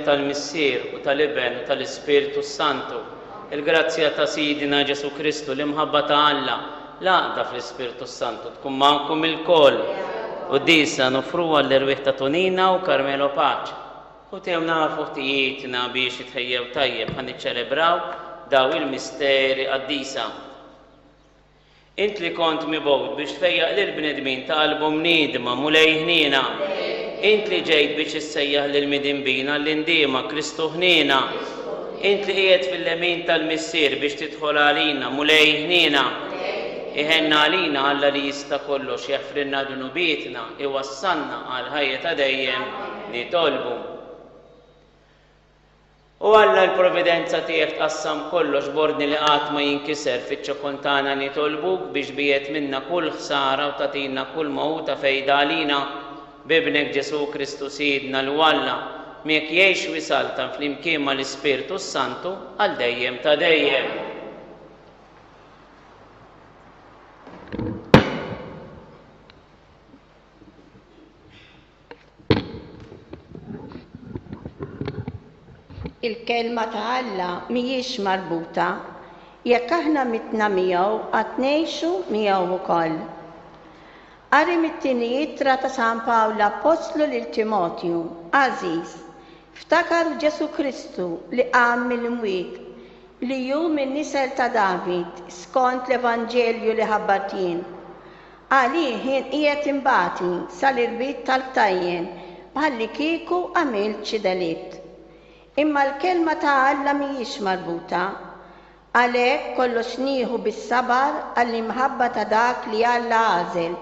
tal-Missier u tal-Iben u tal-Ispirtu s-Santu, il-grazzja ta' Sidna Ġesù Kristu, l-imħabba ta' Alla, l-għaqda fl-Ispirtu s-Santu tkun magħkom ilkoll. Quddiesa noffruha l-erwieħ ta' Tonina u Carmelo Pace. U tew nafu ħtijietna biex nitħejjew tajjeb ħa niċċelebraw daw il-misteri qaddisa. Int li kont mibgħut biex tfejjaq lill-bnedmin ta' qalbhom niedma, Mulej ħniena. Int li ġejt biex issejjaħ lill-midinbin għall-indiema, Kristu ħniena. Int li qiegħed fil-lemin tal-Missier biex tidħol għalina, Mulej ħniena. Iħenn għalina Alla li jista' kollox, jaħfrilna dnubietna, iwassalna għall-ħajja ta' dejjem, nitolbu. O Alla l-providenza tiegħek tqassam kollox b'ordni li qatt ma jinkiser fiċ-ċokon tagħna nitolbuk biex tbiegħed minna kull ħsara u tagħtina kull ma hu ta' fejda għalina b'Ibnek Ġesù Kristu Sidna l Alla miegħek jgħix u jsaltan flimkien mal-Ispirtu s-Santu għal dejjem ta' dejjem. Il-Kelma ta' Alla mhijiex marbuta. Jekk aħna mitna miegħu, għad ngħixu miegħu wkoll. Qari mit-tieni ittra ta' San Pawl l-Appostlu lil Timotju, Għażiż, ftakar f'Ġesù Kristu li qam mill-imwiet, li hu min-nisel ta' David, skont l-Evanġelju li ħabbart jien. Għalih jien qiegħed inbati sal-irbit tal-ktajjen, bħallikieku għamilt xi delitt. Imma l-kelma ta' Alla mhijiex marbuta. Għalhekk kollox nieħu bis-sabar għall-imħabba ta' dak li Alla għażel,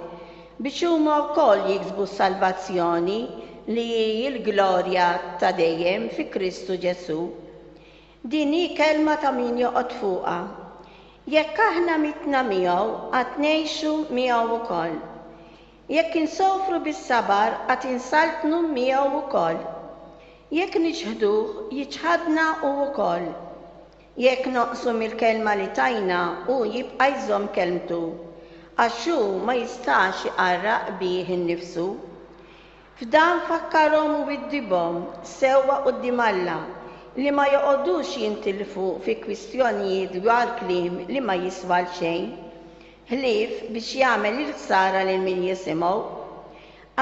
biex huma wkoll jiksbu s-salvazzjoni li hi l-glorja ta' dejjem fi Kristu Ġesù. Din hi kelma ta' min joqgħod fuqha. Jekk aħna mitna miegħu, għad ngħixu miegħu wkoll. Jekk insofru bis-sabar, għad insaltnu miegħu wkoll. Jekk niċħduh, jiċħadna hu wkoll. Jekk nonqsu mill-kelma li tajna, hu jibqa' jżomm kelmtu, għax hu ma jistax iqarraq bih innifsu. F'dan fakkarhom u widdibhom sewwa quddiem Alla li ma joqogħdux jintilfu fi kwistjonijiet dwar kliem li ma jiswa għal xejn, ħlief biex jagħmel il-ħsara lil min jisimgħu.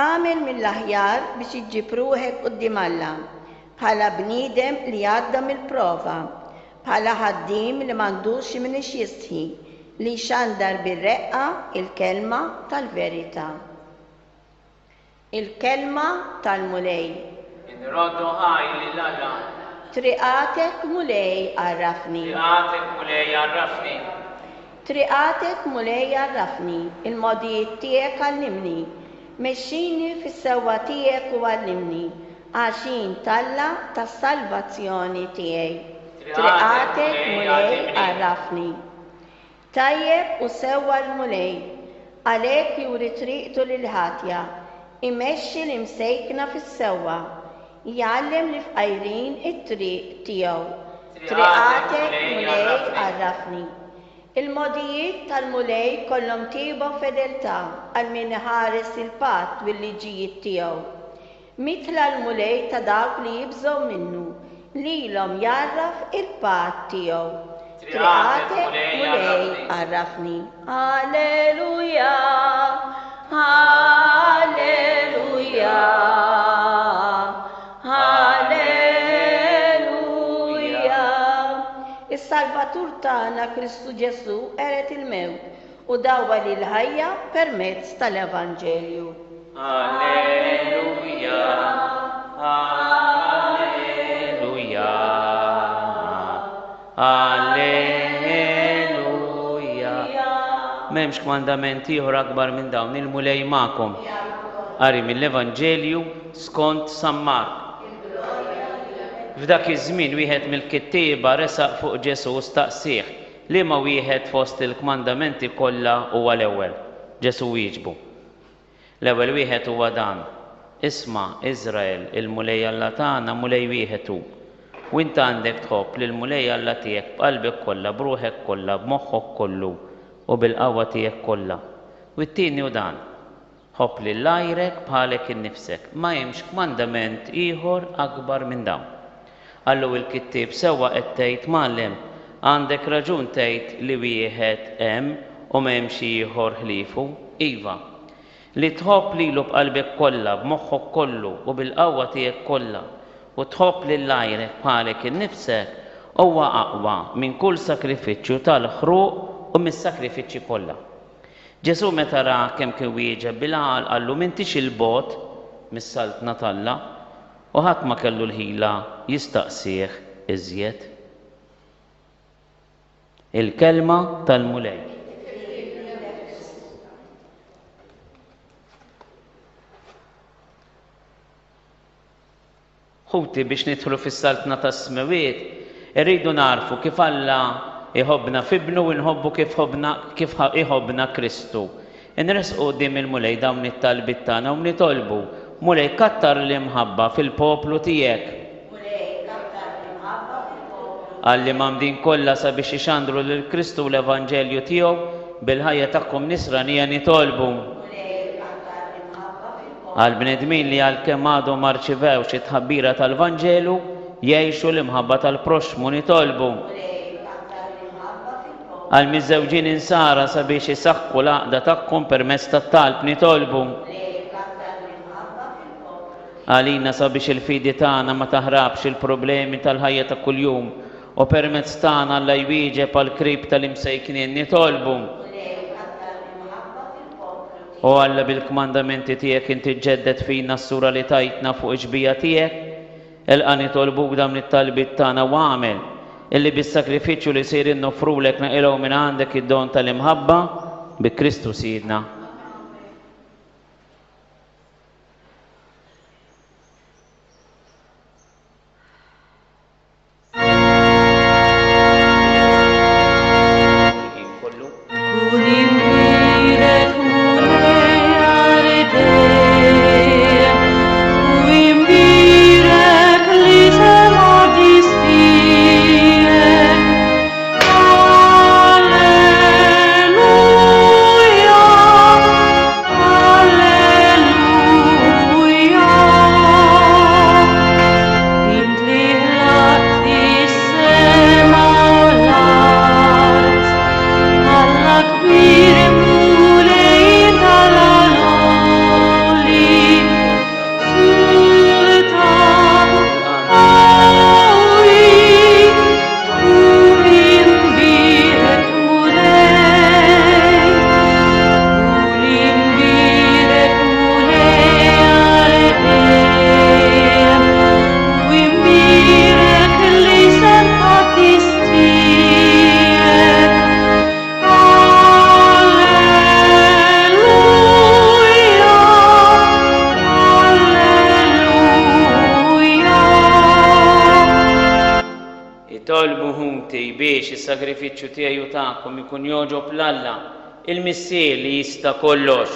Agħmel mill-aħjar biex iġġib ruħek quddiem Alla bħala bniedem li għadda mill-prova, bħala ħaddiem li m'għandux mniex jistħi, li jxandar bir-reqqa l-kelma tal-verità. Il-Kelma tal-Mulej. Inroddu ħajr lil Alla. Triqatek Mulej għarrafni. Triqatek Mulej għarrafni. Triqatek Mulej għarrafni, il-mogħdijiet tiegħek għallimni. Mexxini fis-sewwa tiegħek u għallimni, għax int Alla tas-salvazzjoni tiegħi. Triqatek Mulej għarrafni. Tajjeb u sewwa l-Mulej, għalhekk juri triqtu lill-ħatja, imexxi l-imsejkna fis-sewwa, jgħallem lill-fqajrin it-triq tiegħu. Triqatek, Mulej, għarrafni. Il-mogħdijiet tal-Mulej kollhom tjieba u fedeltà għal min iħares il-patt u l-liġijiet tiegħu. Midħla l-Mulej ta' dawk li jibżgħu minnu, lilhom jgħarraf il-patt tiegħu. Triqatek, Mulej, għarrafni. Alleluja, Alleluja, Alleluja. Is-Salvatur tagħna Kristu Ġesù qered il-mewt u dawwal il-ħajja permezz tal-Evanġelju. Alleluja, Alleluja, Alleluja. M'hemmx kmandament ieħor akbar minn dawn, il-Mulej magħkom. Qari mill-Evanġelju skont San Mark. F'dak iż-żmien wieħed mill-kittieba resaq fuq Ġesù u staqsieh, Liema wieħed fost il-kmandamenti kollha huwa l-ewwel? Ġesù wieġbu, L-ewwel wieħed huwa dan, 'Isma', Iżrael, il-Mulej Alla tagħna Mulej wieħed hu. U int għandek tħobb lill-Mulej Alla tiegħek b'qalbek kollha, b'ruħek kollha, b'moħħok kollu, u bil-qawwa tiegħek kollha. U t-tieni hu dan, 'Ħobb lil għajrek bħalek innifsek. Ma hemmx kmandament ieħor akbar minn dawn. Qallu il-kittieb, Sewwa qed tgħid, Mgħallem, għandek raġun tgħid li wieħed hemm u m'hemmx ieħor ħliefu. Iva, li tħobb lilu b'qalbek kollha, b'moħħok kollu u bil-qawwa tiegħek kollha, u tħobb lil għajrek bħalek innifsek, huwa aqwa minn kull sagrifiċċju tal-ħruq u mis-sagrifiċċji kollha. Ġesù meta ra kemm kien wieġeb bil-għaqal qallu, M'intix 'il bogħod mis-Saltna t'Alla. U ħadd ma kellu l-ħila jistaqsih iżjed. Il-Kelma tal-Mulej. Ħuti, biex nidħlu fis-Saltna tas-Smewwiet, irridu nagħrfu kif Alla jħobbna f'Ibnu u nħobbu kif ħobbna kif iħobbna Kristu. Inressqu quddiem il-Mulej dawn it-talbiet tagħna u nitolbu, Mulej kattar l-imħabba fil-poplu tiegħek. Mulej kattar l-imħabba fil-poplu. Għall-imgħammdin kollha sabiex ixandru lil Kristu u l-Evanġelju tiegħu bil-ħajja tagħhom nisranija nitolbu. Mulej kattar l-imħabba fil-poplu. Għall-bnedmin li għalkemm għadhom ma rċivewx it-tħabbira tal-Vanġelu, jgħixu l-imħabba tal-proxxmu nitolbu. Għall-miżżewġin insara sabiex isaħħu l-għaqda tagħhom permezz tat-talb nitolbu. Għalina sabiex il-fidi tagħna ma taħrabx il-problemi tal-ħajja ta' kuljum u permezz tagħna Alla jwieġeb għall-krib tal-imsejknin nitolbu. O Alla bil-kmandamenti tiegħek inti ġġedded fina s-sura li tajtna fuq ix-xbieha tiegħek, Ilqa' nitolbuk dawn it-talbiet tagħna u agħmel illi bis-sagrifiċċju li sejrin noffrulek naqilgħu minn għandek id-don tal-imħabba bi Kristu Sidna. Kun imbierek Mulej għal dejjem, u imbierek l-isem qaddis tiegħek. Alleluja, Alleluja. Int li ħlaqt is-sema u l-art, Alla kbir Mulej tal-għoli, Sultan qawwi, tkun imbierek Mulej, tkun imbierek Mulej għal dejjem, u imbierek l-isem qaddis tiegħek. Alleluja, Alleluja. Itolbu ħuti biex is-sagrifiċċju tiegħi u tagħkom ikun jogħġob 'l Alla, il-Missier li jista' kollox.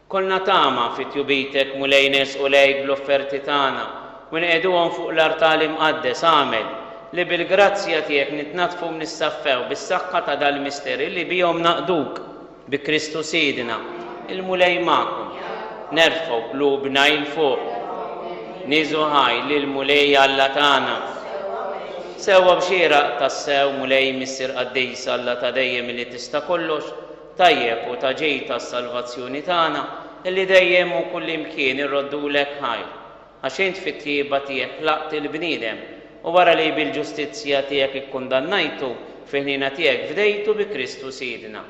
Kollna tama fi tjubitek, Mulej, nersqu lejk bl-offerti tagħna u nqiegħduhom fuq l-artal imqaddes, agħmel li bil-grazzja tiegħek nitnaddfu u nissaffew bis-saħħa ta' dal-misteri li bihom naqduk, bi Kristu Sidna. Il-Mulej magħkom. Nerfgħu qlubna 'l fuq. Niżu ħaj lill-Mulej Alla tagħna. Sewwa u xieraq tassew, Mulej, Missier qaddis, Alla ta' dejjem li tista' kollox, Tajjeb u ta' ġid għas-salvazzjoni tagħna, illi dejjem u kullimkien irroddulek ħajr. Għax int fit-tjieba tiegħek ħlaqt il-bniedem, u wara li bil-ġustizzja tiegħek ikkundannajtu, fil-ħniena tiegħek fdejtu bi Kristu Sidna.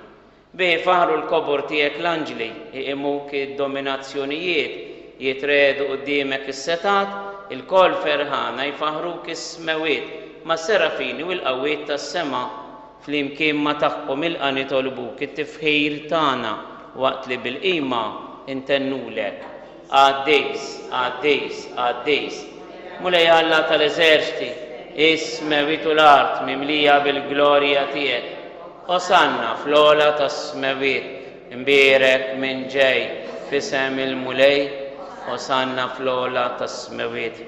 Bih ifaħħru l-kobor tiegħek l-anġli, iqimuk id-dominazzjonijiet, jitregħdu quddiemek is-setgħat, ilkoll ferħana jfaħħruk is-smewwiet mas-serafini u l-qawwiet tas-sema. Flimkien ma' tagħhom ilqa' nitolbuk it-tifħir tagħna waqt li bil-qima ntennulek, Qaddis, qaddis, qaddis, Mulej Alla tal-eżerċti, is-smewwiet u l-art mimlija bil-glorja tiegħek. Osanna fl-ogħla tas-smewwiet, imbierek min ġej f'isem il-Mulej, Osanna fl-ogħla tas-smewwiet.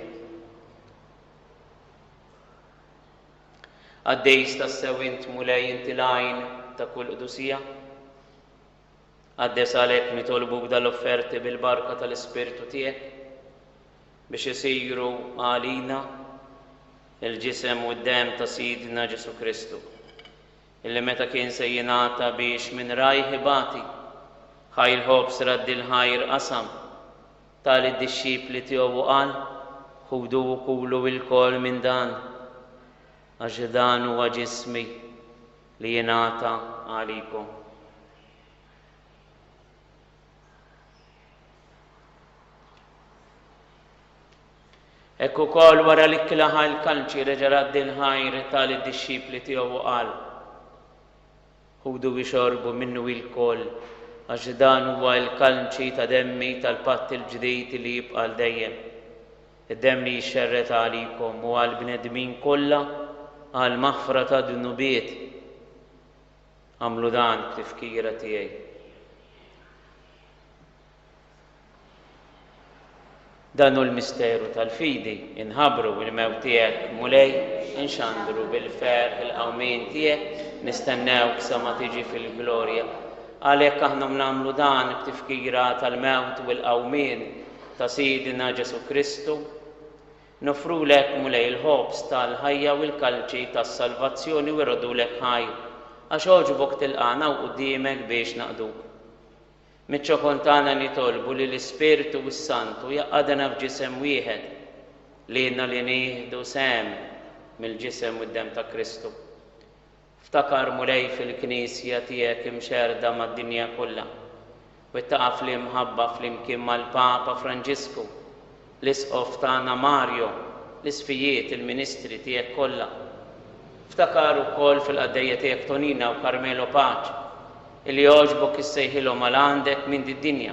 Qaddis tassew int, Mulej, inti l-għajn ta' kull qdusija. Qaddes għalhekk nitolbuk dal-offerti bil-barka tal-Ispirtu tiegħek biex isiru għalina il-ġisem u d-demm ta' Sidna Ġesù Kristu, illi meta kien se jingħata biex minn rajh ibati, ħa l-ħobż radd il-ħajr qasam, ta lid-dixxipli tiegħu u qal, Ħudu u kulu ilkoll minn dan, għax dan huwa ġismi li jingħata għalikom. Hekk ukoll wara li klaħa l-kalċi reġa' radd il-ħajr ta lid-dixxipli tiegħu u qal, Ħudu u xorbu minnu ilkoll, għax dan huwa l-kalċi ta' demmi tal-patt il-ġdid li jibqa' għal dejjem. Id-demm li jixxerred għalikom u għall-bnedmin kollha għall-maħfra tad-dnubiet. Agħmlu dan b'tifkira tiegħi. Dan hu l-misteru tal-fidi, inħabbru l-mewt tiegħek, Mulej, inxandru bil-ferħ il-qawmien tiegħek, nistennewk sa ma tiġi fil-glorja. Għalhekk aħna nagħmlu dan b'tifkira tal-mewt u l-qawmien ta' Sidna Ġesù Kristu, noffrulek, Mulej, il-ħobż tal-ħajja u l-kalċi tas-salvazzjoni u rroddulek ħajr, għax għoġbok tilqagħna hawn quddiemek biex naqduk. Miċ-ċokon tagħna nitolbu li l-Ispirtu s-Santu jgħaqqadna f'ġisem wieħed, lilna li nieħdu sehem mill-ġisem u d-demm ta' Kristu. Ftakar, Mulej, fil-Knisja tiegħek imxerrda mad-dinja kollha, wettaqha fl-imħabba flimkien mal-Papa Franġisku, l-Isqof tagħna Mario, l-Isqfijiet, il-ministri tiegħek kollha. Ftakar ukoll fil-qaddejja tiegħek Tonina u Carmelo Pace, illi għoġbok issejħilhom għal għandek minn did-dinja.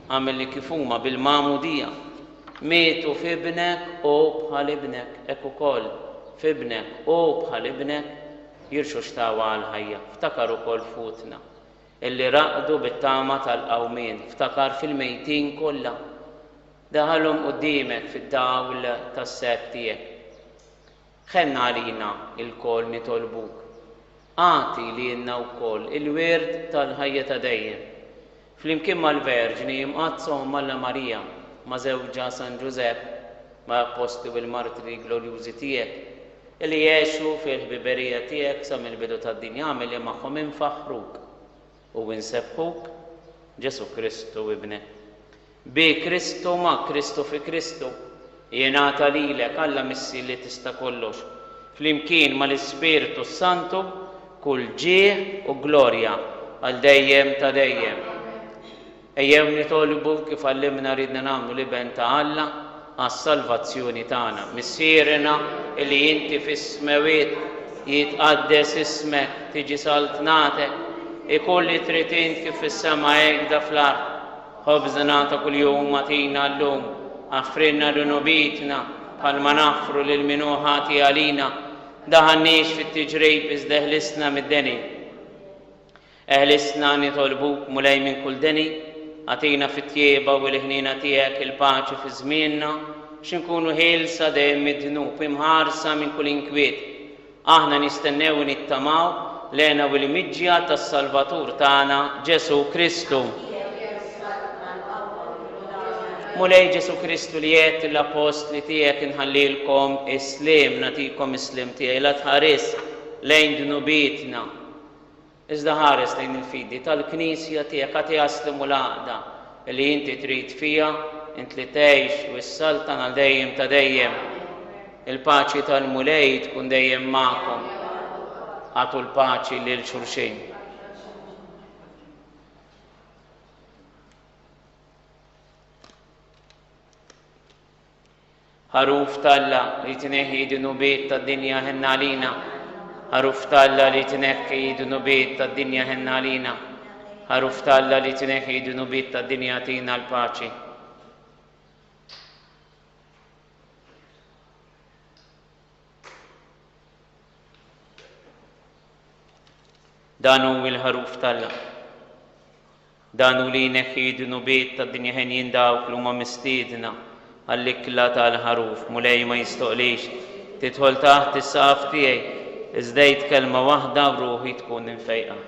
Agħmel li kif huma bil-magħmudija mietu f'Ibnek u bħal Ibnek, hekk ukoll f'Ibnek u bħal Ibnek jirxuxtaw għall-ħajja. Ftakar ukoll f'ħutna illi raqdu bit-tama tal-qawmien, ftakar fil-mejtin kollha. Daħalhom quddiemek fid-dawl tas-serp tiegħek. Ħenn għalina lkoll nitolbuk. Agħti lilna wkoll il-wirt tal-ħajja ta' dejjem. Flimkien mal-Verġni Imqaddsa Omm Alla Marija, ma' żewġha San Ġużepp, mal-Appostli u l-Martri glorjużi tiegħek, illi għexu fil-ħbiberija tiegħek sa mill-bidu tad-dinja, agħmel li magħhom infaħħruk u nsebbħuk, Ġesù Kristu Ibnek. Bi Kristu, ma' Kristu, fi Kristu, jingħata lilek, Alla Missier li tista' kollox, flimkien mal-Ispirtu s-Santu, kull ġieħ u glorja għal dejjem ta' dejjem. Ejjew nitolbu kif għallimna ridna nagħmlu l-Iben ta' Alla għas-salvazzjoni tagħna. Missierna li inti fis-smewwiet, jitqaddes ismek, tiġi saltnatek, ikun li trid int kif fis-sema hekk da fl-art. Ħobżna ta' kuljum agħtina llum. Aħfrilna dunubietna, bħalma naħfru lil min hu ħati għalina. Daħalniex fit-tiġrib iżda eħlisna mid-deni. Eħlisna nitolbuk, Mulej, minn kull deni, agħtina fit-tjieba u l-ħniena tiegħek il-paċi fi żmienna, biex inkunu ħielsa dejjem mid-dnub, imħarsa minn kull inkwiet, Aħna nistennew u nittamaw l-hena u l-miġja tas-Salvatur tagħna, Ġesù Kristu. Mulej Ġesù Kristu li għedt lill-appostli tiegħek inħallilkom is-sliem, nagħtikom is-sliem tiegħi, la tħares lejn dnubietna, Iżda ħares lejn il-fidi tal-Knisja tiegħek, agħtiha s-sliem u l-għaqda li inti trid fiha, int li tgħix u ssaltan għal dejjem ta' dejjem. Il-paċi tal-Mulej tkun dejjem magħkom. Agħtu l-paċi lil xulxin. Ħaruf t'Alla li tneħħi d-dnubiet tad-dinja ħenn għalina. Ħaruf t'Alla li tneħħi d-dnubiet tad-dinja ħenn għalina. Ħaruf t'Alla li tneħħi d-dnubiet tad-dinja agħtina l-paċi. Dan hu l-ħaruf t'Alla. Dan hu li jneħħi d-dnubiet tad-dinja Henjin dawk li huma mistiedna għall-ikla tal-Ħaruf. Mulej ma jistoqlix tidħol taħt is-saqaf tiegħi, iżda għid kelma waħda u ruħi tkun imfejqa.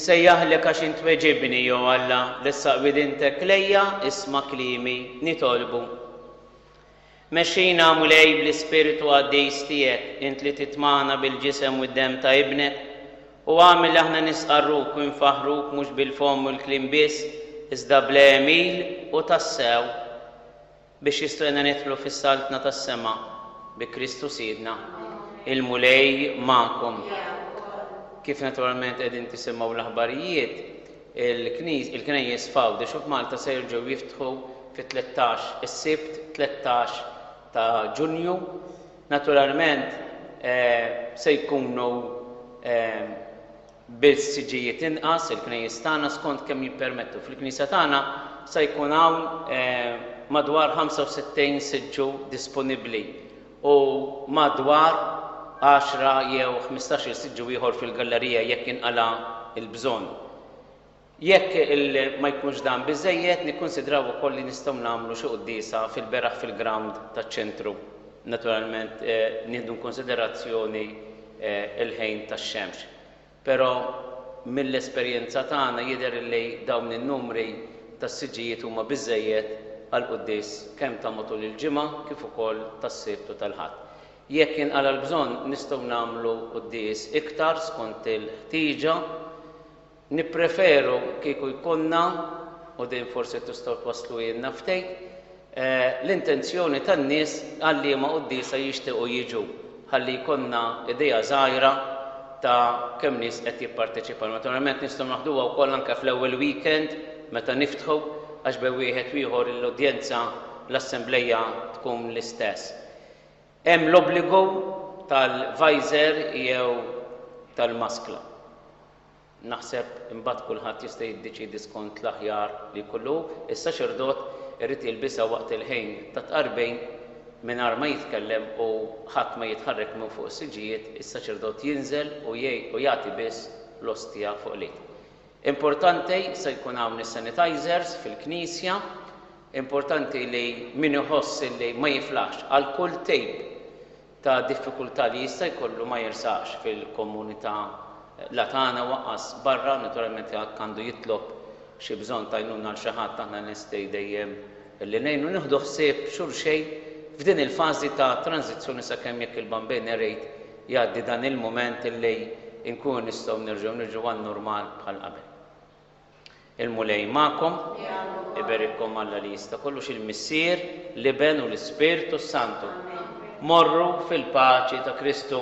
Insejjaħlek għax int tweġibni, o Alla, ressaq widintek lejja, isma' kliemi, nitolbu. Mexxina, Mulej, bl-Ispirtu qaddis tiegħek, int li titmagħna bil-ġisem u d-demm ta' Ibnek, u agħmel li aħna nistqarruk u nfaħħruk mhux bil-fomm u l-kliem biss, iżda bl-għemil u tassew. Biex jistgħina nidħlu fis-Saltna tas-Sema, bi Kristu Sidna. Il-Mulej magħkom. Kif naturalment qegħdin tisimgħu l-aħbarijiet, il-knejjes f'Għawdex u f'Malta se jerġgħu jiftħu fit-13, is-Sibt 13 ta' Ġunju. Naturalment se jkunu Biss siġġijiet inqas, il-knejjes tagħna skont kemm jippermettu. Fil-knisja tagħna se jkun hawn madwar 65 siġġu disponibbli u madwar għaxra jew ħmistax-il siġġu ieħor fil-gallerija jekk jinqala' l-bżonn. Jekk ma jkunx dan biżżejjed, nikkunsidraw ukoll li nistgħu nagħmlu xi quddiesa fil-beraħ fil-grawnd taċ-ċentru. Naturalment nieħdu inkonsiderazzjoni l-ħin tax-xemx. Però mill-esperjenza tagħna jidher li dawn in-numri tas-siġġijiet huma biżżejjed għall-quddies kemm ta' matul il-ġimgħa kif ukoll tas-Sibt u tal-Ħadd. Jekk jinqala' l-bżonn nistgħu nagħmlu quddies iktar skont il-ħtieġa. Nippreferu kieku jkollna, u din forsi tistgħu twassluhielna ftit, l-intenzjoni tan-nies għal liema quddiesa jixtiequ jiġu ħalli jkollna idea żgħira ta' kemm nies qed jipparteċipaw. Naturalment nistgħu naħduha wkoll anke fl-ewwel weekend meta niftħu għax bejn wieħed u ieħor l-udjenza l-assembleja tkun l-istess. Hemm l-obbligu tal-visor jew tal-maskla. Naħseb imbagħad kulħadd jista' jiddeċiedi skont l-aħjar li jkollu hu. Is-saċerdot irid jilbisha waqt il-ħin tat-tqarbin mingħajr ma jitkellem u ħadd ma jitħarrek minn fuq is-siġġijiet, is-saċerdot jinżel u u jagħti biss l-ostja fuq l-id. Importanti se jkun hawn is-sanitizers fil-knisja, importanti li min iħoss li ma jiflaħx għal kull tip ta' diffikultà li jista' jkollu ma jersaqx fil-komunità la tagħna u anqas barra, naturalment jekk għandu jitlob xi bżonn ta' għajnuna għal xi ħadd aħna lesti dejjem li ngħinu nieħdu ħsieb xulxejn f'din il-fażi ta' tranżizzjoni sakemm jekk il-Bambin irid jgħaddi dan il-mument li nkunu nistgħu nerġgħu niġu għan-normal bħal qabel. Il-Mulej magħkom, iberikkom Alla li jista' kollox il-Missier, l-Iben u l-Ispirtu s-Santu. Morru fil-paċi ta' Kristu.